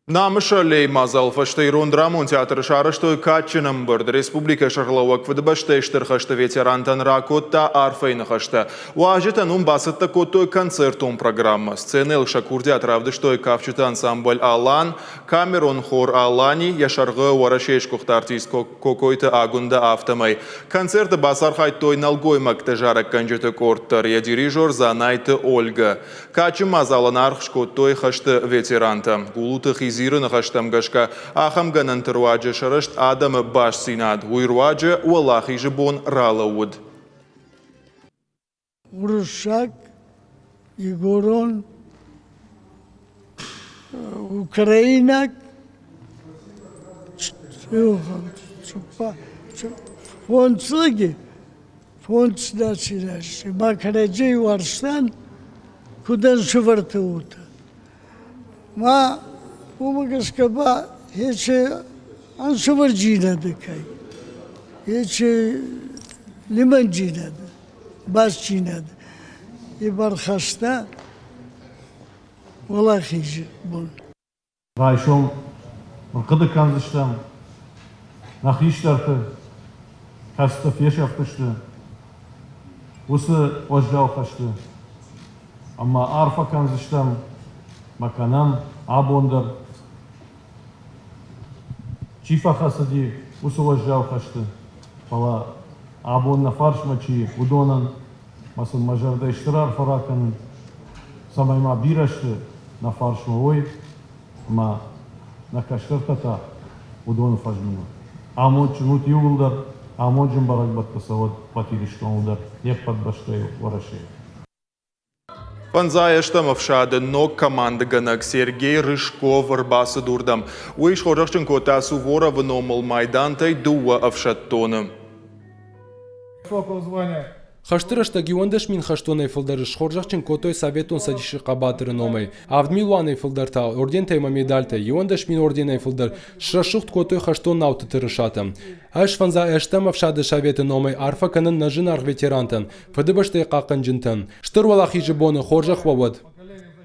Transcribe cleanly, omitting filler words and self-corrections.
Намысы аллейы мадзал фӕстӕ Ирон драмон театры сарӕзтой кадджын ӕмбырд. Республикӕйы сӕргълӕууӕг Фыдыбӕстӕйы Стыр хӕсты ветерантӕн ракодта арфӕйы ныхӕстӕ. Уазджытӕн уым бацӕттӕ кодтой концертон программӕ. Сценӕйыл сӕ курдиат равдыстой кафджыты ансамбль «Алан», камерон хор «Алани», йӕ сӕргъы Уӕрӕсейы сгуыхт артист Кокойты Агуындӕ, афтӕмӕй. Концерты бацархайдтой нӕлгоймӕгты зарӕггӕнджыты къорд дӕр, йӕ дирижер Дзанайты Ольгӕ. Кадджын мадзалӕн аргъ скодтой хӕсты ветерантӕ. Гулуты Хизиры ныхӕстӕм гӕсгӕ, ахӕм гӕнӕнты руаджы сырӕзт адӕмы бастдзинад, уый руаджы Уӕлахизы бон ралӕууыд. Уырыссаг, игорон, украинаг, фондз лӕги Фондз наци ма кӕрӕдзей уарзтан, куд ӕнсувӕртӕ уотӕ. Ма уомӕ гӕсгӕ ба ечи ӕнсувӕрдзийнадӕ кӕй, ечи лимӕндзийнадӕ, бастдзийнадӕ и бархаста Уӕлахези бон. Райсом ӕрхъуыды кӕндзыстӕм нӕ хистӕрты, кӕцытӕ фесӕфтысты, уыцы уӕззау хӕсты ӕмӕ арфӕ кӕндзыстӕм ӕмӕ кӕнӕм абон дӕр, чи фӕхӕцыди, уыцы уӕззау хӕсты, фӕлӕ абон нӕ фарсмӕ чи, уыдонӕн ӕмӕ сын мӕ зӕрдӕ стыр арфӕ ракӕнын, цӕмӕй ма бирӕ сты нӕ фарсмӕ уой ӕмӕ нӕ кӕстӕртӕ та уыдоны фӕзмыной. Амондджын ут иууылдӕр, амондджын бӕрӕгбӕттӕ цӕуӕд ӕппӕт Ирыстоныл дӕр, не ппӕт бӕстӕйы Уӕрӕсейы. Фӕндзай ӕстӕм ӕфсады ног командыгӕнӕг Сергей Рыжков ӕрбацыд уырдӕм. Уый схорзӕхджын кодта Суворовы номыл майдантӕй дыууӕ ӕфсӕддоны. Хӕсты рӕстӕг 11 000 хӕстонӕй фылдӕр схорзӕхджын кодтой Советон Цӕдисы хъӕбатыры номӕй, авд милуанӕй фылдӕр та ордентӕ ӕмӕ медальтӕ, 11 000 орденӕй фылдӕр срӕсугъд кодтой хӕстон науты тырысатӕ. Ӕз фӕндзай ӕстӕм ӕфсады советы номӕй арфӕ кӕнын нӕ зынаргъ ветерантӕн, Фыдыбӕстӕйы хъахъхъӕнджынтӕн. Стыр Уӕлахизы боны хорзӕх уӕ уӕд!